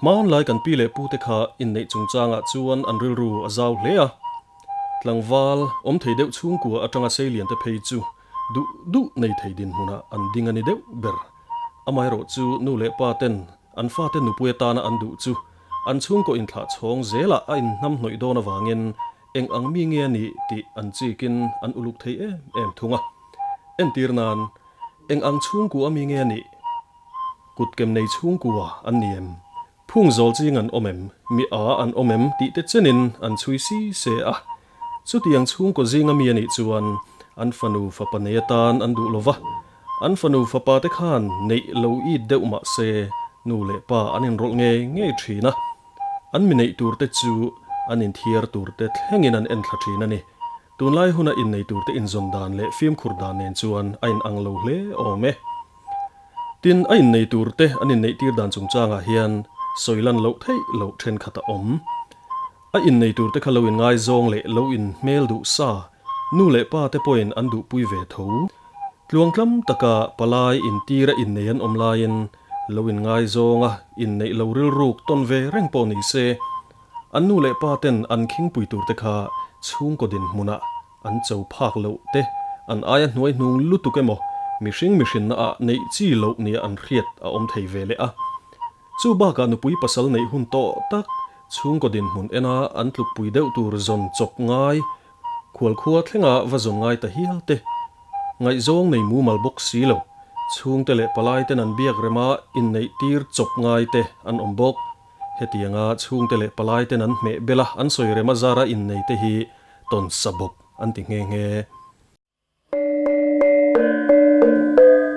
Hmanlai kan pi leh pute kha inneih chungchangah chuan an rilru a zau hle a. Tlangval awm thei deuh chhungkua atanga seiliante phei chu duh duh nei thei dinhmunah an ding a ni deuh ber. Amaherawhchu nu leh pa ten an fate nupui atana an duh chu an chhungkaw inthlah chhawng zelah a inhnamhnawih dawn avangin eng ang mi nge a nih tih an chikin an uluk thei em em thung a. Entir nan, eng ang chhungkua mi nge a nih? Kutkem nei chhungkua an ni em? Phung zawl ching an awm em? Mi a an awm em? Tih te chenin an chhui si se a. Chutiang chhungkaw zinga mi a nih chuan an fanu fapa nei atan an duh lo va. An fanu fapa te khan neih lo it deuh mah se nu leh pa an inrawlh ngei ngei thin a. An mi neih tur te chu an inthiar tur te thlengin an enthla thin a ni. Tunlai huna innei tur te inzawn dan leh fimkhur dan nen chuan a inang lo hle awm e. Tin, a innei tur te an inneihtir dan chungchangah hian sawi lan loh theih loh thenkhat a awm. A innei tur te kha lo inngaizawng leh lo inhmel duh sa, nu leh pa te pawhin an duhpui ve tho. Tluangtlam taka palai intira innei an awm laiin lo inngaizawnga inneih lo rilruk tawn ve reng pawh ni se, an nu leh pa ten an khingpui tur te kha chhungkaw dinhmunah An cho phak loh te, an aia hnuai hnung lutuk emaw, mihring mihrinna ah neih chi loh nia an hriat a awm thei ve leh a. Chu bakah nupui pasal neih hun tawh tak, chhungkaw dinhmun ena an tlukpui deuh tur zawn chawp ngai, khualkhua thlenga va zawn ngai ta hial te, ngaihzawng nei mumal bawk si lo, chhungte leh palai ten an biak rema inneih tir chawp ngai te an awm bawk. Hetianga chhungte leh palai ten an hmeh bel a, an sawi rema zara innei te hi tawn sa bawk an ti nghe nghe.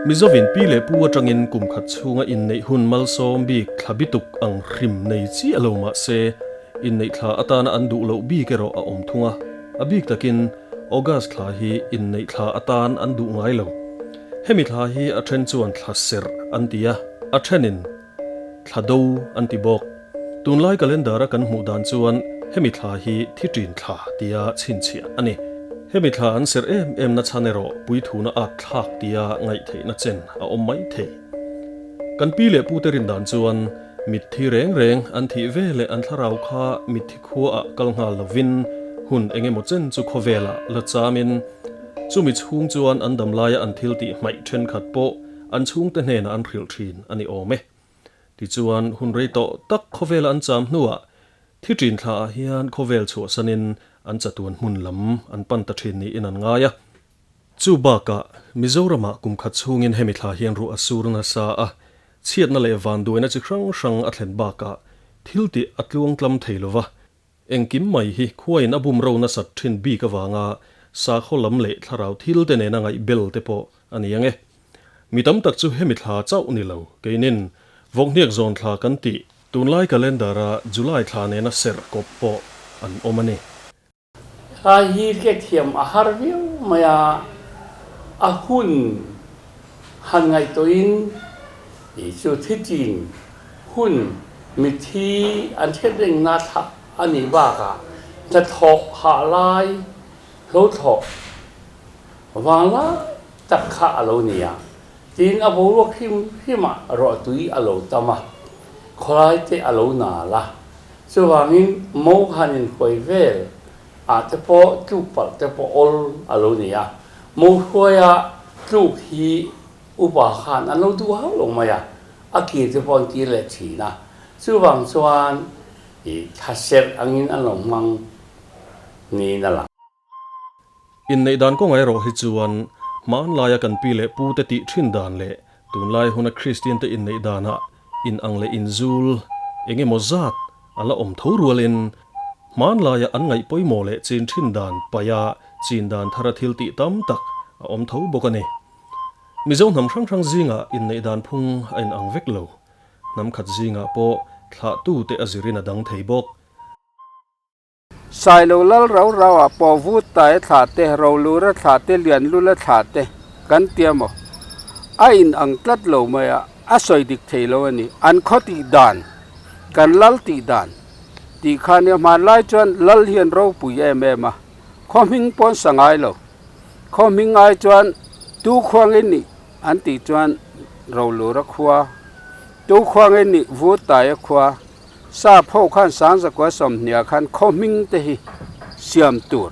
Mizovin pi leh pu atangin kum khat chhunga inneih hun malsawm bik thla bituk ang hrim nei chiah lo mah se, inneih thla atana an duh loh bik erawh a awm thung a, a bik takin August thla hi inneih thla atan an duh ngai lo. Hemi thla hi a then chuan thla serh an ti a, a thenin Thla do an ti bawk. Tunlai calendar a kan hmuh dan chuan hemi thla hi thi ṭin thla tia chhinchhiah a ni. Hemi thla an serh em em na chhan erawh puithuna at thlak tia ngaihtheihna chen a awm mai thei. Kan pi leh pute rin dan chuan mitthi reng reng an thih ve leh an thlarau kha mitthi khuaah kal nghal lovin hun eng emaw chen chu khawvelah la chamin chumi chhung chuan an damlaia an thil tih hmaih thenkhat pawh An chhungte hnenah an hrilh thin a ni awm e. Tichuan, hun rei tawh tak khawvela an cham hnuah thi ṭin thlaah hian khawvel chhuahsanin an chatuan hmun lam an pan ta ṭhin niin an ngai a. Chu bakah, Mizoramah kum khat chhungin hemi thla hian ruah a sur nasa a, chhiatna leh vanduaina chi hrang hrang a thlen bakah thil tih a tluangtlam thei lova, Engkim mai hi khuain a bum ro nasat thin bik avanga sakhaw lam leh thlarau thil te nena ngaih bel te pawh a ni ang e. Mi tam tak chu hemi thla chauh ni lo, keinin Vawkhniak zawn thla kan tih tunlai calendar a July thla nena serh kawp pawh an awm a ni. A hi hriatthiam a har viau mai a, a hun han ngaihtuahin chu thichin Hun mitthi an hriat rengna thlah a nih bakah hnathawh hah lai hlo thlawh vang lai tak kha a lo ni a, tin a boruak hrim hrimah ruahtui a lo tam a, khawlai te a lo nal a, chuvangin mo han inhruai vel ah te pawh tluk palh te pawh awl a lo ni a, mo hruaia tluk hi Upa khan an lo duh hauh lo mai a, a kir te pawh an kir leh thin a, chuvang chuan i thla serh angin an lo hmang niin a lang. Inneih dan kawngah erawh hi chuan hmanlaia kan pi leh pu te tih thin dan leh tunlai huna Kristian te inneih danah in ang leh inzul eng emaw zat a la awm tho rualin hmanlaia an ngaih pawimawh leh chin thin dan paia chin dan thara thil tih tam tak a awm tho bawk a ni. Mizo hnam hrang hrang zingah inneih dan phung a inang vek lo. Hnam khat zingah pawh thlahtute a zirin a dang thei bawk. Sailo lal rau rau ah pawh vut tai a thlah te, rolur a thlah te, lianlul a thlah te kan tia maw? A inang tlat lo mai a, a sawi dik thei lo a ni. An khaw tih dan, kan lal tih dan tih kha nia hmanlai chuan lal hian ropui em em a, khaw hming pawn sa ngai lo. Khaw hming ai chuan tu khuangin nih an tih chuan Rolura khua, tu khuangin nih Vurtaia khua. Sap ho khan Sangzakua sawmhniah khan khaw hming te hi siam tur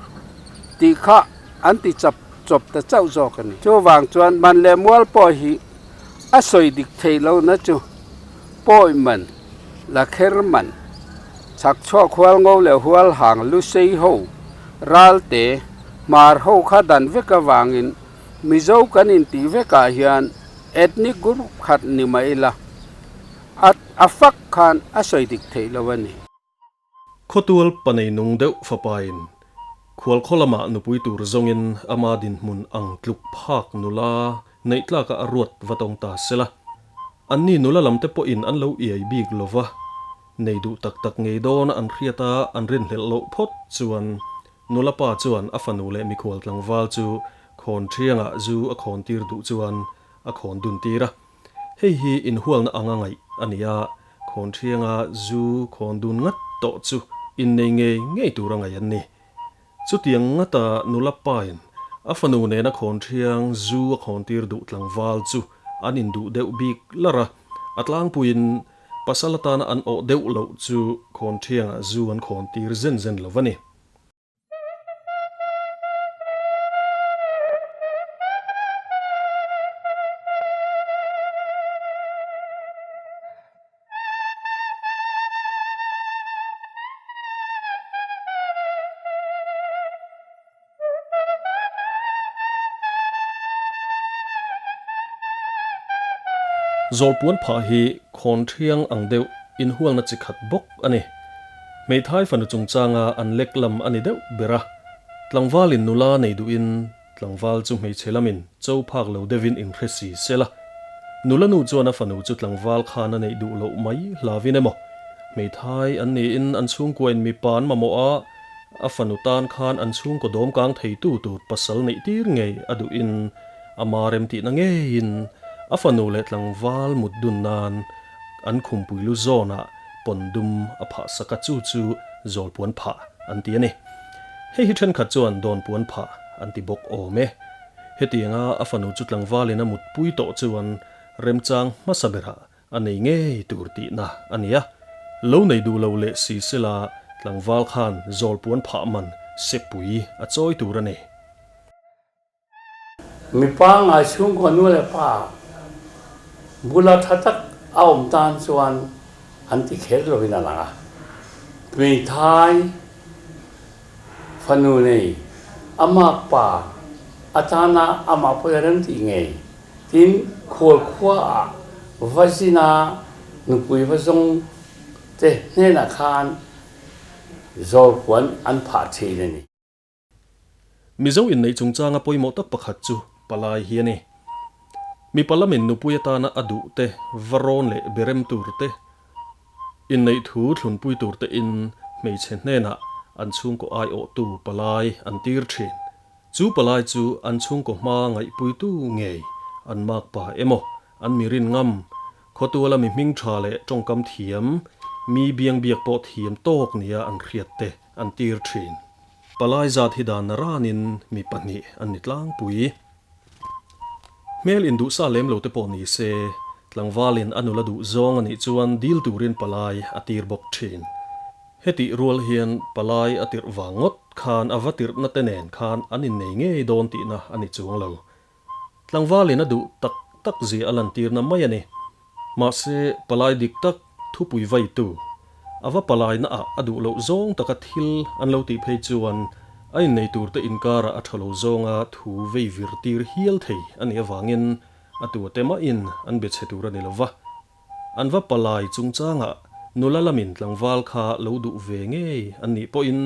tih kha an ti chap chawp ta chauh zawk a ni. Chuvang chuan man leh mual pawh hi a sawi dik theih lohna chu pawi man, lakher man, chhak chhuak hual ngo leh hual hang lusei ho, ralte, hmar ho kha dan vek avangin Mizo kan intih vekah hian ethnic group khat ni mah ila a a fak khan a sawi dik theih lo a ni. Khawtual pa nei nung deuh fapain khualkhaw lamah nupui tur zawngin ama dinhmun ang tluk phak nula neih tlakah a ruat va tawng ta sela. Anni nula lamte pawhin an lo iai bik lova, nei duh tak tak ngei dawna an hriata an rinhlelh loh phawt chuan nula pa chuan a fanu leh mikhual tlangval chu khawn thiangah zu a khawn tir duh chuan a khawn dun tir a. Hei hi inhualna anga ngaih a ni a, khawn thianga zu khawn dun ngat tawh chu innei ngei ngei tur a ngaih an ni. Chutiang ngata nula pain a fanu nena khawn thiang zu a khawn tir duh tlangval chu an induh deuh bik lar a, a tlangpuiin pasal atana an awh deuh loh chu khawn thiangah zu an khawn tir zen zen lo va ni. Zawlpuan phah hi khawn thiang ang deuh inhualna chi khat bawk a ni. Hmeithai fanu chungchanga an lek lam a ni deuh ber a. Tlangvalin nula nei duhin tlangval chu hmeichhe lamin cho phak lo deuhin inhre si sela. Nula nu chuan a fanu chu tlangval khan a neih duh loh mai hlavin emaw, hmeithai an niin an chhungkuain mipa an mamawh a, a fanu tan khan an chhungkaw dawm kang theitu tur pasal neih tir ngei a duhin ama remtihna ngeiin a fanu leh tlangval mut dun nan an khumpui lu zawnah pawn dum a phah sak a, chu chu zawlpuan phah an ti a ni. Hei hi thenkhat chuan dawnpuan phah an ti bawk awm e. Hetianga a fanu chu tlangvalin a mutpui tawh chuan remchang hmasa berah a nei ngei tur tihna a ni a. Lo nei duh lo leh si sela tlangval khan zawlpuan phah man sepui a chawi tur a ni. Mipa ngai chhungkaw nu leh pa bula tha tak a awm tan chuan an ti kher lovin a lang a. Hmeithai fanu nei ama pa atana amah pawh hi a rem tih ngei. Tin, khual khuaah va zina nupui va zawng te hnenah khan zawlpuan an phah thin a ni. Mizo inneih chungchanga pawimawh tak pakhat chu palai hi a ni. Mipa lamin nupui atana a duh te, va rawn leh berem tur te, inneih thu thlunpui tur te in hmeichhe hnenah an chhungkaw aiawhtu palai an tir thin. Chu palai chu an chhungkaw hma ngaihpuitu ngei an makpa emaw an mi rin ngam, khawtuala mi hming tha leh tawngkam thiam, mi biang biak pawh thiam tawk nia an hriat te an tir thin. Palai zat hi dan ranin mi pahnih an ni tlangpui. Hmel induhsa lem lo te pawh ni se, tlangvalin a nula duh zawng a nih chuan dil turin palai a tir bawk thin. Hetih rual hian palai a tirh vang ngawt khan a va tirhna te nen khan an innei ngei dawn tihna a ni chuang lo. Tlangvalin a duh tak tak zia a lantirna mai a ni. Mahse, palai dik tak thupui vaitu, a va palaina ah a duh loh zawng taka thil an lo tih phei chuan a innei turte inkarah a tha lo zawnga thu vei vir tir hial thei a nih avangin a tuate mahin an be chhe tur a ni lova. An va palai chungchangah nula lamin tlangval kha lo duh ve ngei an nih pawhin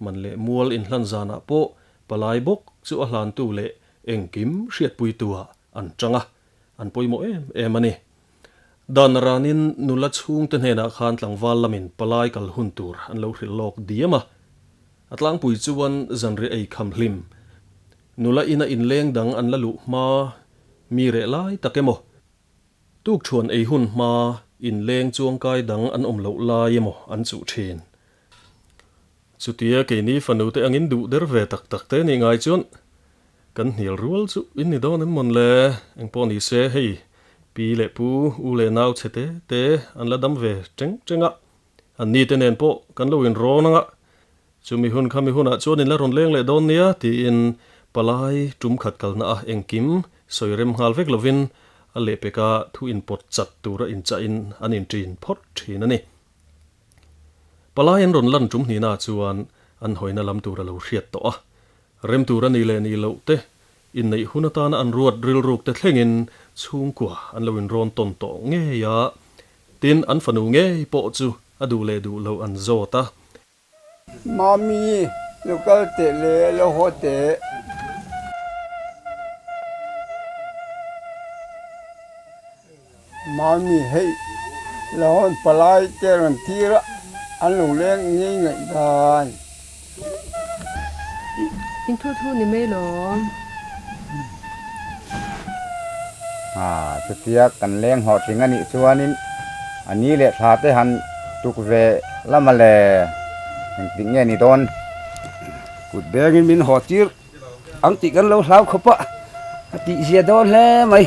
man leh mual inhlan zanah pawh palai bawk chu a hlantu leh engkim hriatpuituah an tang a, an pawimawh em em a ni. Dan ranin nula chhungte hnenah khan tlangval lamin palai kal hun tur an lo hrilh lawk diam a. A tlangpui chuan zanriah ei kham hlim, nula ina inleng dang an la luh hma mi reh lai tak emaw, Tukṭhuan ei hun hma inleng chuangkai dang an awm loh lai emaw an chuh ṭhin. Chutia keini fanu te angin duh der ve tak tak te nih ngai chuan kan hnial rual chu in ni dawn em mawn le? Engpawh ni se hei pi leh pu, u leh nau chhe te te an la dam ve teng teng a. An ni te nen pawh kan lo inrawn ang a, chumi hun khami hunah chuan in la rawn leng leh dawn nia tiin palai tum khat kalna a engkim sawi rem nghal vek lovin a lehpeka thu inpawt chat tura inchahin an inṭin phawt ṭhin a ni. Palai an rawn lan tum hnihna chuan an hawina lam tur a lo hriat tawh a, rem tur a nih leh nih loh te, inneih hun atana an ruat rilruk te thlengin chhungkua an lo inrawn tawn tawh ngei a, tin an fanu ngei pawh chu a duh leh duh loh an zawt a. Mami, lo kal teh le, lo haw teh. Mami, hei la hawn palai te rawn tir a, an lo leng ngei ngaih dan. In thu thu ni mai lawm. Ha, chutia kan leng hlawhtling a nih chuanin a ni leh thla te han tuk ve lam a le, engtik nge ni dawn? Kut bengin min haw tir ang tih kan lo hlau khawp a, a tihzia dawn hle mai.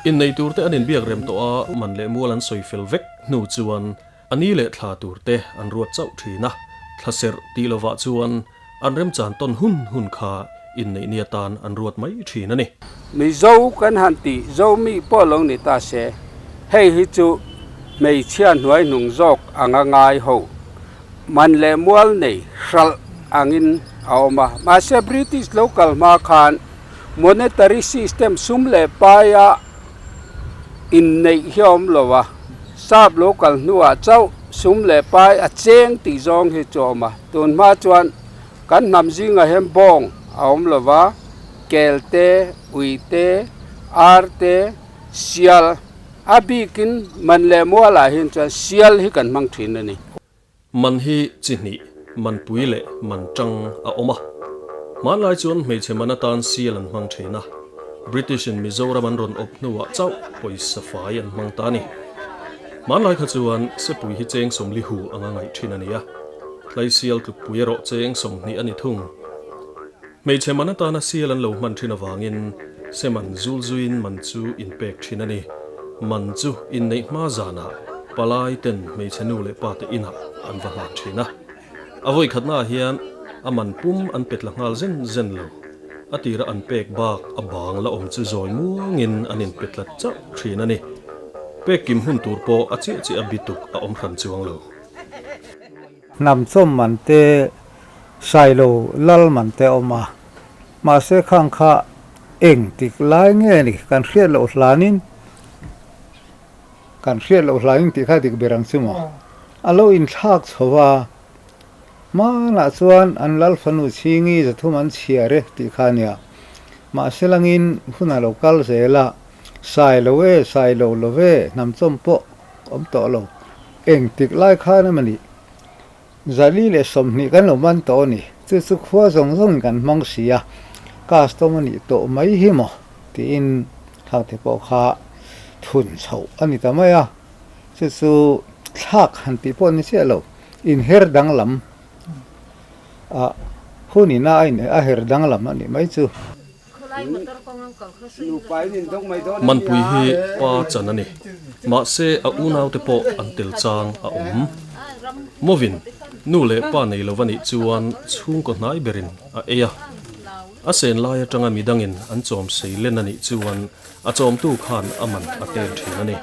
Innei tur te an inbiak rem tawh a, man leh mual an sawi fel vek hnu chuan A ni leh thla tur te an ruat chauh thin a, thla serh tih lovah chuan an remchan tawn hun hun kha inneih ni atan an ruat mai thin a ni. Mizo kan han tih Zomi pawh lo ni ta se, hei hi chu hmeichhia hnuai hnung zawk anga ngai ho man leh mual nei hralh angin a awm a. Mahse British lo kal hma khan monetary system sum leh paia inneih hi a awm lo a, sap lo kal hnuah chauh sum leh pai a cheng tih zawng hi chu a awm a, tun hma chuan kan hnam zingah hian bawng a awm lo va, kel te, ui te, ar te, sial a bikin man leh mualah hian chuan sial hi kan hmang thin a ni. Man hi chi hnih, manpui leh man tang a awm a. Hmanlai chuan hmeichhe man atan sial an hmang thin a. British in Mizoram an rawn awp hnuah chauh pawisa fai an hmang ta a ni. Hmanlai kha chuan sepui hi cheng sawmli hu anga ngaih thin a ni a. Tlaisial tlukpui erawh cheng 20 a ni thung. Hmeichhe man atana sial an lo hman thin avangin seman zul zuiin man chu inpek thin a ni. Man chu inneih hma zanah palai ten hmeichhe nu leh pa te inah an va hlan thin a. A vawi khatnaah hian a man pum an pet la nghal zen zen lo. A tira an pek bak a bang la awm chu zawi muangin an inpet la chauh thin a ni. Pek kim hun tur pawh a chiah chiah a bituk a awm hran chuang lo. Hnam chawm man te, Sailo lal man te a awm a, mahse khang kha eng tik lai nge ni kan hriat loh hlanin, kan hriat loh hlanin tih kha dik ber ang chu maw? A lo inthlak chho va, hmanah chuan an lal fanu chhingi zathum an chhiar e tih kha a nia, mahse langin hun a lo kal zel a, Sailo e, Sailo lo ve, hnam chawm pawh awm tawh lo. Engtik lai khan emaw ni? Zali leh 20 kan lo man tawh a ni. Chu chu khua zawng zawngin kan hmang si a, custom a nih tawh mai hi maw? tiin thlakte pawh kha thun chhoh a ni ta mai a. Chu chu thlak han tih pawh ni chiah lo, inher danglam a hun ina a her danglam a nih mai chu. Manpui hi pa chan a ni. Mahse a unaute pawh an tel chang a awm. Movin nu leh pa nei lo a nih chuan chhungkaw hnai berin a ei a. A sen lai atanga midangin an chawm sei len a nih chuan a chawmtu khan a man a tel thin a ni.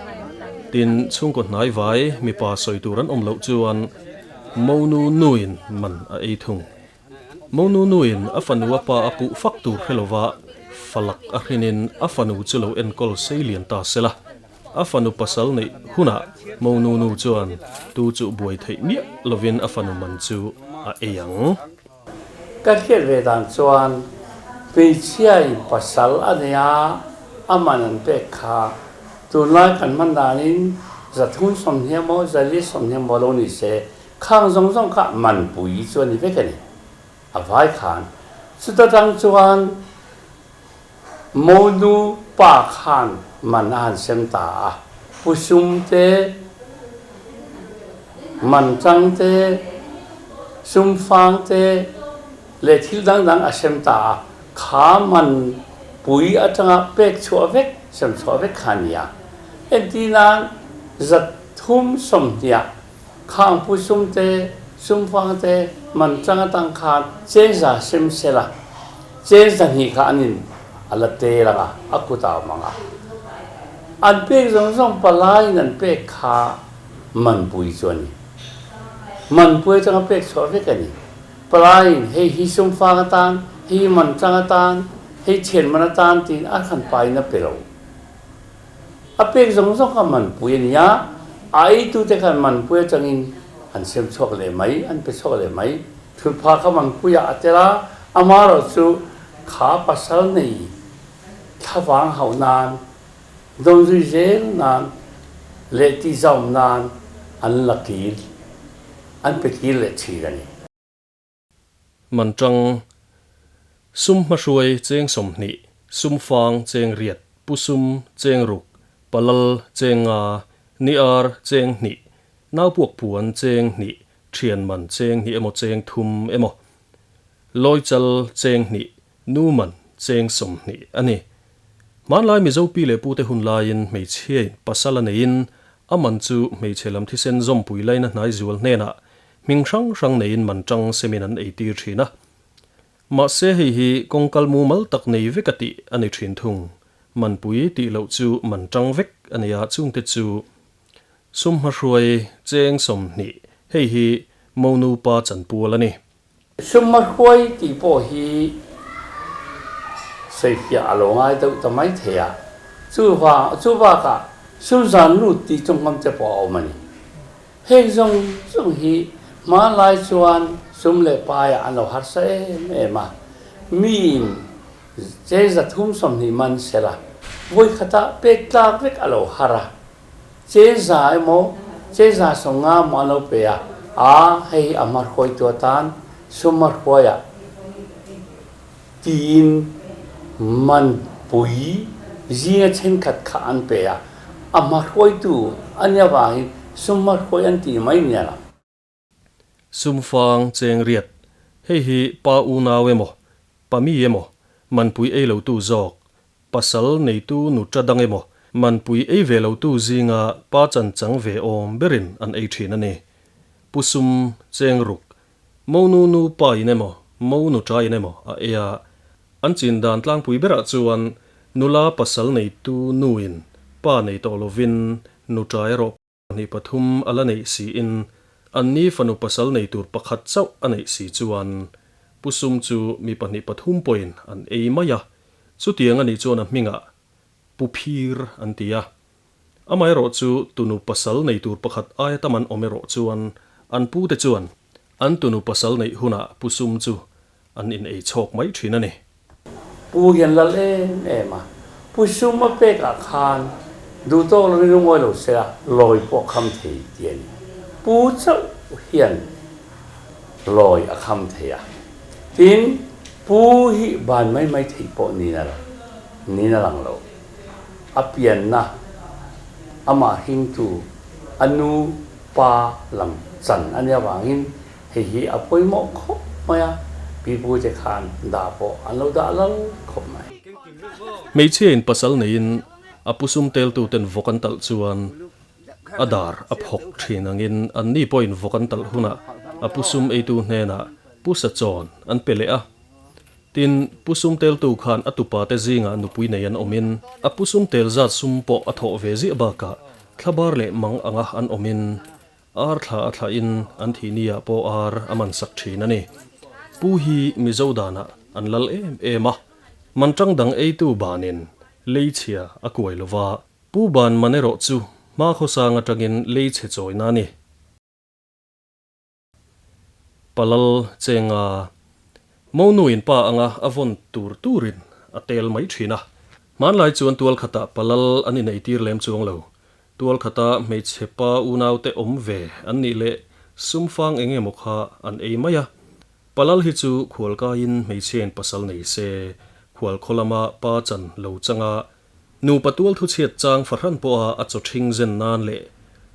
Tin, chhungkaw hnai vai mipa sawi tur an awm loh chuan Monu nuin man a ei thung. Monu nuin a fanu a pa a puh fak tur hre lova falak a hrinin a fanu chu lo enkawl sei lian ta sela. A fanu pasal neih hunah Monu nu chuan tu chu buai theih miah lovin a fanu man chu a ei ang. Ka hriat ve dan chuan hmeichhiain pasal a nei a, a man an pek kha tunlai kan hman danin 320 emaw 420 emaw lo ni se Khang zawng zawng kha manpui chu a ni vek a ni. A vai khan chuta tang chuan Monu pa khan man a han sem ta a, Pu Sum te, Man tang te, Sum fang te leh thil dang dang a sem ta a, kha man pui atanga pek chhuah vek, sem chhuah vek kha a ni a. Entirnan 320. Khang pu sum te, sum fang te man chang atang khan cheng za sem sela, cheng 200 kha an in a la tel ang a, a kut a awm ang a. An pek zawng zawng palaiin an pek kha manpui chu a ni. Manpui atanga pek chhuah vek a ni. Palaiin hei hi sum fang atan, hei hi man chang atan, hei thian man atan tiin a hran pain a pe lo. A pek zawng zawng kha manpui a ni a, a eitute khan manpui atangin an sem chhuak leh mai, an pe chhuak leh mai. Thutphah kha manpuiah a tel a, amaherawhchu kha pasal nei thlavang hauh nan, dawnzui zel nan leh tihzawm nan an la kil, an pe kil leh thin a ni. Manṭang, Sum hmahruai cheng 20, sum fang cheng riat, pu sum cheng ruk, palal cheng nga, ni ar cheng hnih, naupuak puan cheng hnih, ṭhian man cheng hnih emaw cheng thum emaw, lawichal cheng hnih, nu man cheng 20 a ni. Hmanlai Mizo pi leh pute hun laiin hmeichhiain pasal a neiin a man chu hmeichhe lam thisen zawmpui laina hnai zual hnenah Hming hrang hrang neiin man tang semin an eitir thin a. Mahse hei hi kawngkal mumal tak nei vek a tih a ni thin thung. Manpui tih loh chu man tang vek a ni a, chungte chu sum hmahruai cheng 20, hei hi monu pa chanpual a ni. Sum hmahruai tih pawh hi sawifiah a lo ngai deuh ta mai thei a, chuvakah sum zan lut tih tawngkam te pawh a awm a ni. Heng zawng zawng hi hmanlai chuan sum leh paiah an lo harsa em em a, miin cheng 320 man sela vawi khatah pek tlak vek a lo har a, cheng za emaw cheng 150 maw an lo pe a, a hei hi a hmahruaitu atan sum hmahruaiah tiin man pui zinga thenkhat kha an pe a, a hmahruaitu a nia vangin sum hmahruai an ti mai nia lang. Sum fang cheng riat, hei hi pa unau emaw, pa mi emaw, manpui ei lotu zawk, pasal neitu nuta dang emaw, manpui ei ve lotu zinga pa chan chang ve awm berin an ei thin a ni. Pu sum cheng ruk, Mo nu nu pa in emaw, mo nu ṭa in emaw a ei a, an chin dan tlangpui berah chuan nula pasal neitu nu in pa nei tawh lovin nu ṭa erawh pahnih pathum a la neih siin an ni fanu pasal nei tur pakhat chauh a neih si chuan pu sum chu mi pahnih pathum pawhin an ei mai a, chutiang a nih chuan a hmingah pu phir an ti a. Amaherawhchu tunu pasal nei tur pakhat aia tam an awm erawh chuan an pute chuan an tunu pasal neih hunah pu sum chu an in ei chhawk mai thin a ni. Pu hian lal em em a, pu sum a pek ah khan duh tawk lovin lungawi lo se a, lawi pawh a kham thei tih a ni. Pu chauh hian lawi a kham thei a, tin pu hi ban mai mai theih pawh niin a lang, niin a lang lo. A pianna, amah hringtu, a nu pa lam chan a nih avangin hei hi a pawimawh khawp mai a, pipu te khan dah pawh an lo dah lal khawp mai. Hmeichhia in pasal neiin a pu sum teltu ten vawk an talh chuan a dar a phawk thin angin anni pawhin vawk an talh hunah a pu sum eitu hnenah pu sa chawn an pe leh a. Tin, Pu Sumteltu khan a tupa te zingah nupui nei an awmin, a Pu Sumtel zat sum pawh a thawh ve ziah bakah thlabar leh mang anga an awmin, ar thla a thlahin an thih niah pawh ar a man sak thin a ni. Pu hi Mizo danah an lal em em a, manṭang dang eitu banin leichhia a kuai lova, Pu ban man erawh chu hma khawsang atangin leichhe chawina a ni. Palal chenga monu in pa anga a vawn tur turin a tel mai thin a. Hmanlai chuan tual khatah palal an ineitir lem chuang lo. Tual khata hmeichhe pa unaute awm ve an nih leh sumfang eng emaw kha an ei mai a. Palal hi chu khualkaiin hmeichhiain pasal nei se, khual khaw lama pa chan lo changa Nupa tual thuchhiat chang fahran pawha a chaw ṭhing zen nan leh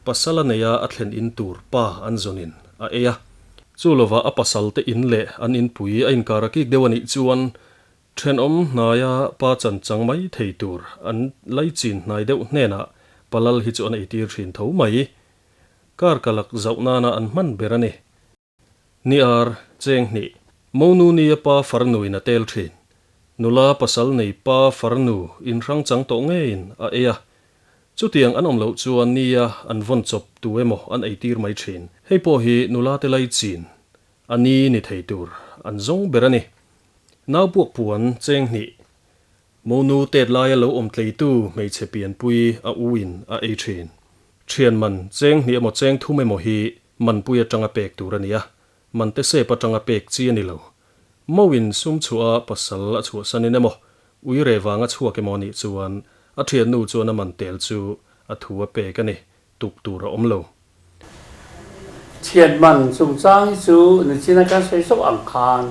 pasal a neia a thlen in tur pa an zawnin a ei a. Chu lovah a pasal te in leh an inpui a inkar a kik deuh a nih chuan ṭhenawm hnaia pa chan chang mai thei tur an laichin hnai deuh hnenah palal hi chu an eitir ṭhin tho mai. Kar kalak zauh nana an hman ber a ni. Ni ar, cheng hnih, Monu ni a pa farnuin a tel thin. Nula pasal nei pa farnu inhrang chang tawh ngeiin a ei a. Chutiang an awm loh chuan nia an vawn chawp tu emaw an eitir mai thin. Hei pawh hi nula te lai chin a ni ni thei tur an zawng ber a ni. Nau puak puan cheng hnih, Monu tet laia lo awm tleitu hmeichhe pianpui a uin a ei thin. Thian man cheng hnih emaw cheng thum emaw hi manpui atanga pek tur a ni a, man te sep atanga pek chi a ni lo. Moin sum chhuah a pasal a chhuahsanin emaw, ui reh vanga chhuak emaw a nih chuan a thiannu chuan a man tel chu a thu a pek a ni, tuk tur a awm lo. Thian man chungchang hi chu nichina kan sawi zawk ang khan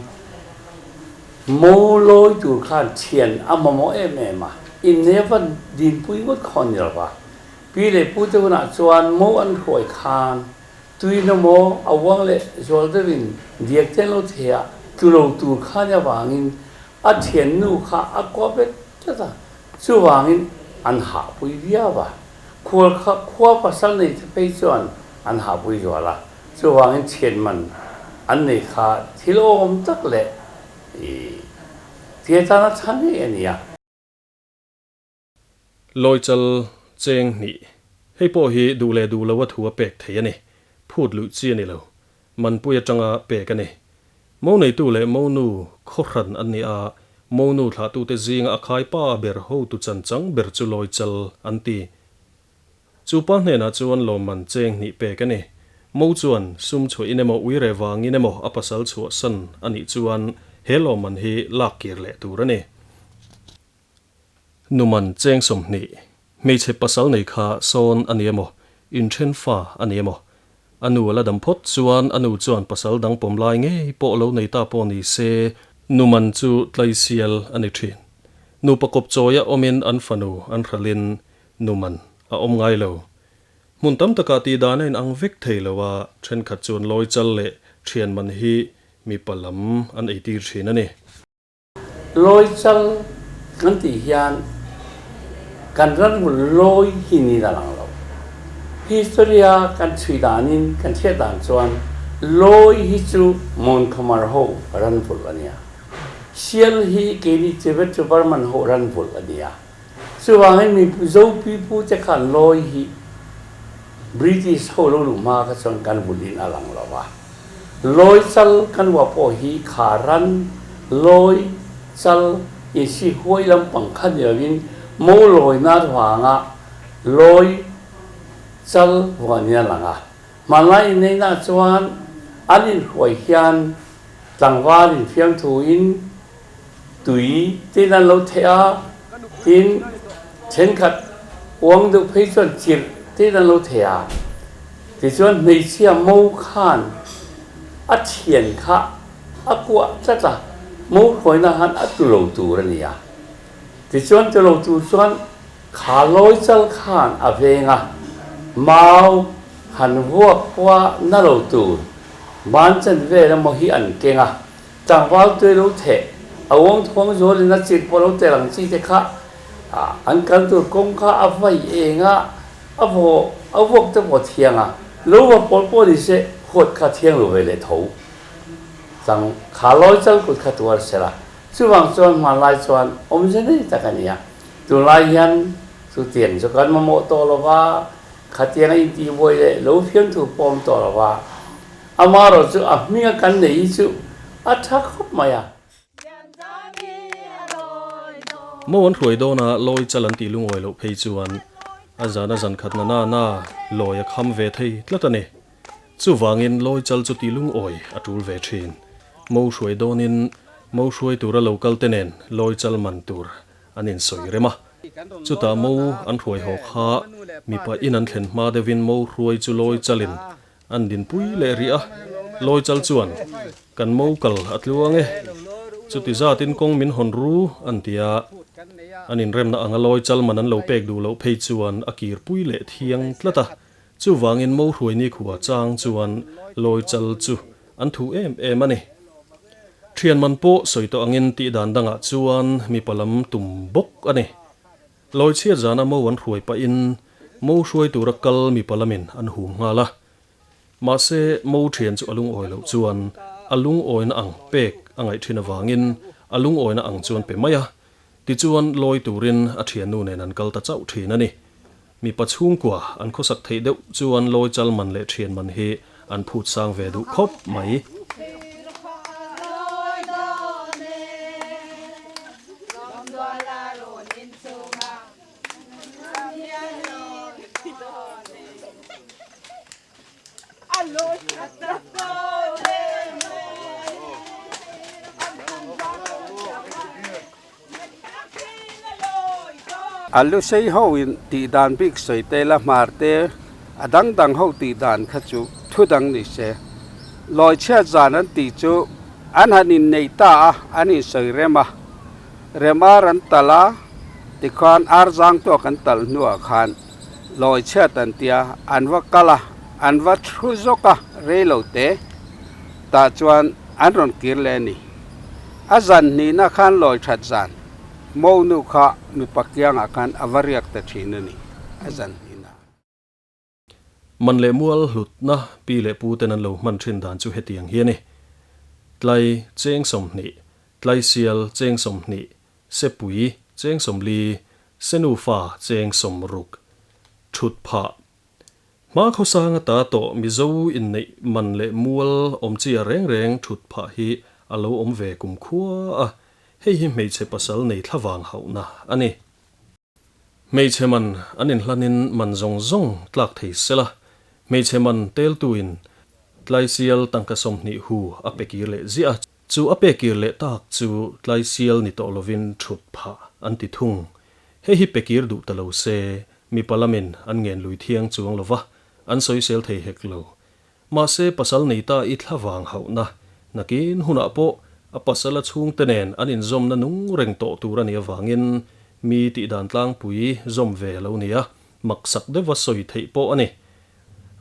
mo lawi tur khan thian a mamawh em em a, inneia va dinpui ngawt khaw a ni lo va. Pi leh pu te hunah chuan mo an hruai khan tui na maw a uang leh zual deuhin diak te an lo thei a, tlu lo tur kha nia vangin a thiannu kha a kuah bet tlat a, chuvangin an hahpui viau a. Khual kha khua pasal nei te phei chuan an hahpui zual a, chuvangin chhiat man an nei kha thil awm tak leh i tia tana tha ngei a nia. Lawichal cheng hnih, Hei pawh hi duh leh duh loa thu a pek thei a ni. Phut luih chi a ni lo. Manpui atanga pek a ni. Mo neitu leh monu khawhran an ni a, monu thlahtute zinga a khai pa ber hotu chanchang ber chu Lawichal an ti. Chu pa hnenah chuan lawmman cheng hnih pek a ni. Mo chuan sum chhuahin emaw uire vangin emaw a pasal chhuahsan a nih chuan he lawmman hi lak kir leh tur a ni. Numan cheng 20, hmeichhe pasal nei kha sawn a ni emaw, inthen fa a ni emaw? A nu a la dam phawt chuan a nu chuan pasal dang pawm lai ngei pawh lo nei ta pawh ni se, Numan chu tlaisial a ni thin. Nupa kawp chawia awmin an fanu an hralhin Numan a awm ngai lo. Hmun tam takah tih dan a inang vek thei lo a, thenkhat chuan lawi chal leh thian man hi mipa lam an eitir thin a ni. Lawi chal kan tih hian kan ranvul lawi hi niin a lang lo. History-a kan chhui danin kan hriat dan chuan lawi hi chu Montgomer ho ranvul a nia. Sial hi keini Tibet chu Burman ho ranvul a nia. Chuvangin mi Zo pipu te khan lawi hi British ho lo luh hma kha chuan kan vulin a lang lo a. Lawi chal kan ua pawh hi kha ran lawi chal insi huai lampang kha ni lovin mo lawi na vanga lawi chal vua nia lang a. Hmanlai inneihna chuan an inhruai hian tlangval infiamthu in tui tin an lo theh a, tin thenkhat uang deuh phei chuan chirh tin an lo theh a. Tichuan hmeichhia mo khan a thian kha a kuah tlat a, mo hruaina khan a tu lo tur a ni a. Tichuan tu lo tur chuan kha lawi chal khan a veng a, mau han vuak pawha na lo tur ban chen vel emaw hi an keng a, tlangval tui lo theh, a uang thuang zualin a chirh pawh lo tel ang chi te kha an kal tur kawng kha a vai eng a, A vaw, a vuak te pawh a thiang a, lo va pawl pawh ni se huat kha thiang lo ve leh tho. Chang kha lawi chal kut kha tuar se la, chuvang chuan hmanlai chuan awmze nei tak a ni a. Tunlai hian chutiang chu kan mamawh tawh lo va, khatiang a intihbuai leh lo fiamthu pawh awm tawh lo va, amaherawhchu a hminga kan nei hi chu a tha khawp mai a. Mo an hruai dawn a, lawi chal an tih lungawi loh phei chuan a zan a zan khat na na na lawi a kham ve thei tlat a ni. Chuvangin lawi chal chu tih lungawi a tul ve thin. Mo hruai dawnin mo hruai tura lo kal te nen lawi chal man tur an insawi rem a. Chutah mo an hruai haw kha mipa in an thlen hma deuhin mo hruai chu lawi chalin An dinpui leh rih a, Lawi chal chuan, Kan mo kal a tluang e, chuti zatin kawng min hawn ru, an ti a. An inremna anga lawi chal man an lo pek duh loh phei chuan a kirpui leh thiang tlat a. Chuvangin mo hruai nikhua chang chuan lawi chal chu an thu em em a ni. Thian man pawh sawi tawh angin tih dan dangah chuan mipa lam tum bawk a ni. Lawi chhiat zana mo an hruai pahin mo hruai tura kal mipa lamin an hum nghal a. Mahse, mo thian chu a lungawi loh chuan a lungawina ang pek a ngaih thin avangin a lungawina ang chuan pe mai a. Tichuan, lawi turin a thiannu nen an kal ta chauh thin a ni. Mipa chhungkua an khawsak theih deuh chuan lawi chal man leh thian man hi an phut sang ve duh khawp mai. A lu sei ho in tih dan bik sawi te la hmar te a dang dang ho tih dan kha chu thu dang ni se. Lawi chhiat zan an tih chu an han inneih ta a, an insawi rem a. Rem ar an talh a, tikhuan ar zang tawk an talh hnuah khan lawi chhiat an tia, an va kal a, an va thu zawk a, rei lo te tah chuan an rawn kir leh a ni. A zan hnihna khan lawi that zan mo nu kha mipa kiangah khan a va riak ta thin a ni, a zan hnihna. Man leh mual hlutna pi leh pu ten an lo hman thin dan chu hetiang hi a ni. Tlai cheng 20, tlai sial cheng 20, sepui cheng 40, senufa cheng 60, thut phah. Hma khawsang ata tawh Mizo inneih man leh mual awm chi a reng reng thut phah hi a lo awm ve kum khua a, hei hi hmeichhe pasal nei thlavang hauhna a ni. Hmeichhe man an inhlanin man zawng zawng tlak thei sela, hmeichhe man teltuin tlaisial tangka 20 hu a pe kir leh ziah a, chu a pe kir leh tak chu tlaisial ni tawh lovin thut phah an ti thung. Hei hi pe kir duh ta lo se, mipa lamin an ngen lui thiang chuang lova, an sawisel thei hek lo. Mahse pasal nei ta i thlavang hauhna nakin hunah pawh a pasal a chhungte nen an inzawmna nung reng tawh tur a nih avangin mi tihdan tlangpui zawm ve a lo ni a, maksak deuha sawi theih pawh a ni.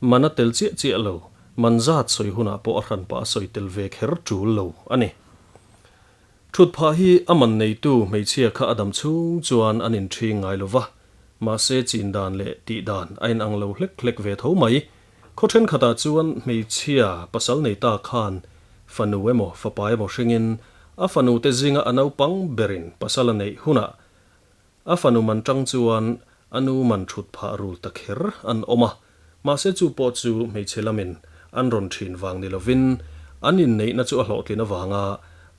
Man a tel chiah chiah lo, man zat sawi hunah pawh a hranpa a sawi tel ve kher tul lo a ni. Thutphah hi a man neitu hmeichhia kha a dam chhung chuan an inṭhing ngai lo va, mahse chin dan leh tih dan a inang lo hlek hlek ve tho mai. Khaw ṭhenkhatah chuan hmeichhia pasal nei ta khan fanu emaw fapa emaw hringin a fanu te zinga a naupang berin pasal a neih hunah a fanu man ṭang chuan a nu man thutphah rul ta kher an awm a, mahse chu pawh chu hmeichhe lamin an rawn ṭhin vang ni lovin an inneihna chu a hlawhtlin avanga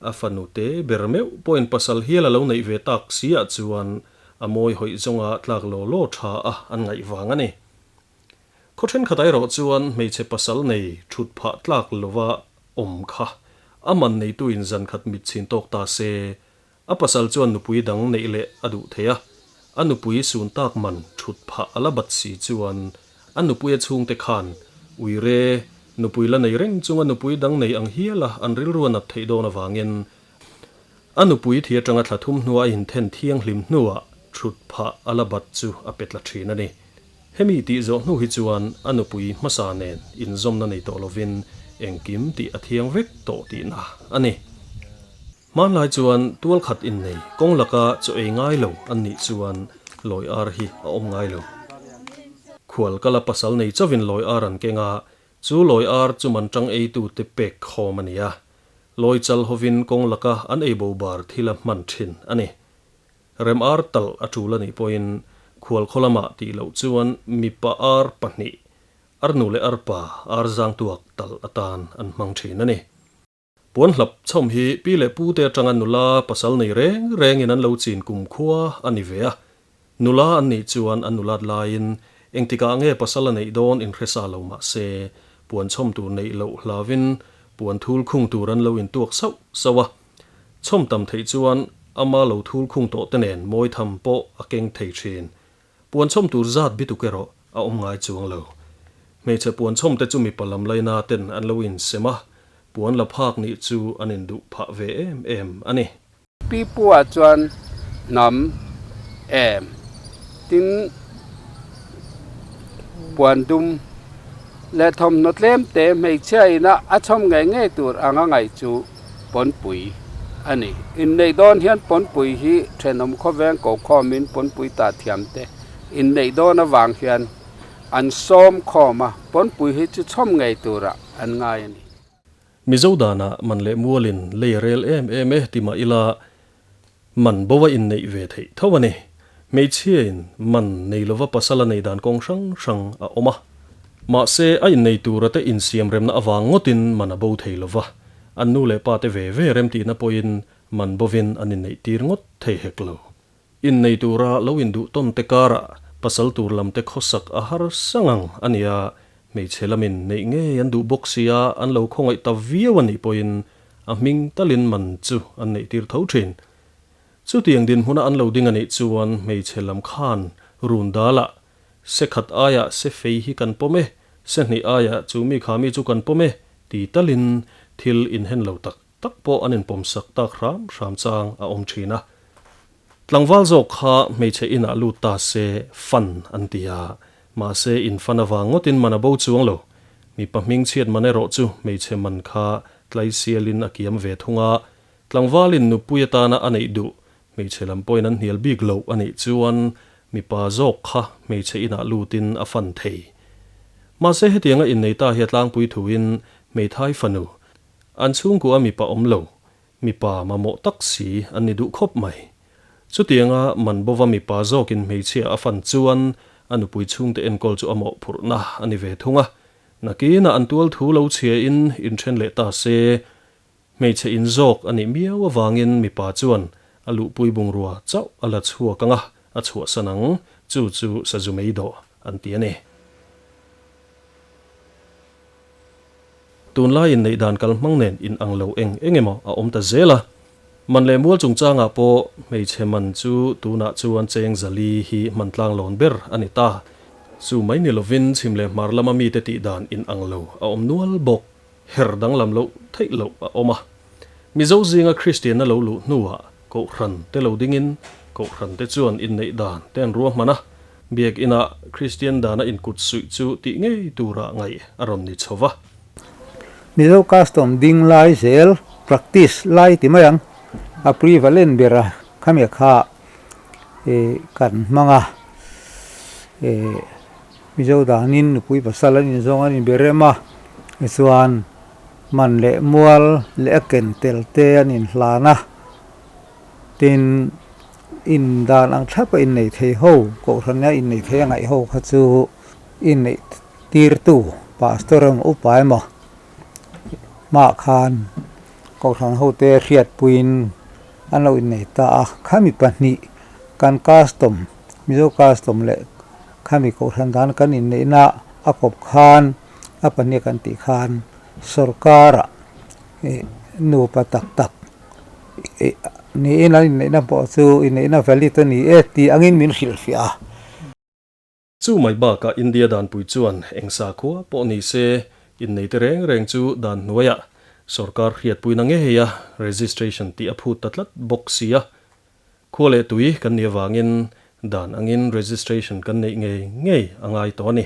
a fanu te ber meuh pawhin pasal hial a lo neih ve tak si ah chuan a mawi hawih zawnga tlak law law ṭha a an ngaih vang a ni. Khaw ṭhenkhat erawh chuan hmeichhe pasal nei ṭhut phah tlak lova awm kha a man neituin zan khat mit chhin tawk ta se, a pasal chuan nupui dang neih leh a duh thei a, a nupui sun tak man ṭhut phah a la bat si chuan a nupuia chhungte khan uire nupui la nei reng chunga nupui dang nei ang hiala an rilru a nat theih dawn avangin a nupui thi aṭanga thla thum hnua a inthen thianghlim hnuah ṭhut phah a la bat chu a pe tla ṭhin a ni. Hemi tih zawh hnu hi chuan a nupui hmasa nen inzawmna nei tawh lovin engkim tih a thiang vek tawh tihna a ni. Hmanlai chuan tual khat innei kawng laka chaw ei ngai lo an nih chuan lawi ar hi a awm ngai lo. Khual kala pasal nei chauhin lawi ar an keng a, chu lawi ar chu man tang eitute pek khawm a ni a. Lawi chal hovin kawng laka an ei bo bar thila hman thin a ni. Rem ar talh a tul a nih pawhin khual khaw lamah tih loh chuan mipa ar pahnih, arnu leh arpa ar zang tuak talh atan an hmang thin a ni. Puan hlap chhawm hi pi leh pu te atanga nula pasal nei reng rengin an lo chin kum khua a ni ve a. Nula an nih chuan an nulat laiin engtikah nge pasal a neih dawn inhresa lo mah se puan chhawm tur neih loh hlavin puan thul khung tur an lo intuak sauh sauh a. Chhawm tam theih chuan ama lo thul khung tawh te nen mawi tham pawh a keng thei thin. Puan chhawm tur zat bituk erawh a awm ngai chuang lo. Hmeichhe puan chhawm te chu mipa lam laina ten an lo insem a, puan la phak nih chu an induh phah ve em em a ni. Pi Pua chuan hnam em tin puan dum leh thawmhnaw tlem te hmeichhia ina a chhawm ngei ngei tur anga ngaih chu pawnpui a ni. Inneih dawn hian pawnpui hi thenawm khawveng ko khawmin pawnpui ta thiam te inneih dawn avang hian an sawm khawm a, pawnpui hi chu chhawm ngei turah an ngai a ni. Mizo danah man leh mualin lei a rel em em e ti mah ila man bo a inneih ve theih tho a ni. Hmeichhiain man nei lova pasal a nei dan kawng hrang hrang a awm a. Mahse a innei tura te insiam remna avang ngawtin man a bo thei lova, an nu leh pa te ve ve remtihna pawhin man bovin an inneih tir ngawt thei hek lo. Innei tura lo induh tawn te karah pasal tur lam te khawsak a har sang ang a nia, hmeichhe lamin neih ngei an duh bawk sia an lo khawngaih ta viau a nih pawhin a hming talin man chu an neih tir tho thin. Chutiang dinhmuna an lo ding a nih chuan hmeichhe lam khan run dalah se khat aiah se fei hi kan pawm e, se hnih aiah chu mi kha mi chu kan pawm e ti talin thil inhen lo tak tak pawh an inpawmsak tak hram hram chang a awm thin a. Tlangval zawk kha hmeichhe inah lut ta se fan an ti a, mahse in fan avang ngawtin man a bo chuang lo. Mipa hming chhiat man erawh chu hmeichhe man kha tlaisialin a kiam ve thung a, tlangvalin nupui atana a neih duh hmeichhe lam pawhin an hnial bik loh a nih chuan mipa zawk kha hmeichhe inah lutin a fan thei. Mahse hetianga innei ta hi a tlangpui thuin hmeithai fanu An chhungkua mipa awm lo, mipa mamawh tak si an ni duh khawp mai. Chutianga man bova mipa zawkin hmeichhia a fan chuan a nupui chhungte enkawl chu a mawhphurhna a ni ve thung a. Nakinah an tual thu lo chhiain inthen leh ta se, hmeichhe in zawk a nih miau avangin mipa chuan a luhpui bungrua chauh a la chhuak ang a, a chhuahsan ang, chu chu sazu mei dawh an ti a ni. Tunlai inneih dan kal hmang nen in ang lo eng eng emaw a awm ta zel a. Man leh mual chungchangah pawh hmeichhe man chu tunah chuan cheng zali hi hman tlang lawn ber a ni ta. Chu mai ni lovin chhim leh hmar lama mite tih dan in ang lo a awm nual bawk. Her danglam loh theih loh a awm a. Mizo zinga Kristianna lo luh hnuah Kohhran te lo dingin Kohhran te chuan inneih dan te an ruahman a. Biak inah Kristian dana inkut suih chu tih ngei tura ngaih a rawn ni chho va. Mizo custom ding lai zel practice lai ti mai ang, a prevalent ber a khami kha kan hmang a, Mizo danin nupui pasal an inzawng an inbe rem a, tichuan man leh mual leh a ken tel te an inhlan a, tin In dan ang thlap a innei thei ho, Kohhran a innei thei a ngaih ho kha chu inneih tirtu Pastor emaw upa emaw hmaah khan Kohhran hote hriatpuiin an lo innei ta a. Khami pahnih kan custom, Mizo custom leh khami Kohhran dan kan inneihna a kawp khan a pahnih kan tih khan sorkarah nupa tak tak Niin an inneihna pawh chu inneihna valid a ni e tih angin min hrilhfiah a. Chu mai bakah India danpui chuan eng sakhua pawh ni se inneite reng reng chu dan hnuaiah sorkar hriatpuina ngeia registration tih a phut ta tlat bawk si a. Khua leh tui kan nih avangin dan angin registration kan neih ngei ngei a ngai tawh a ni.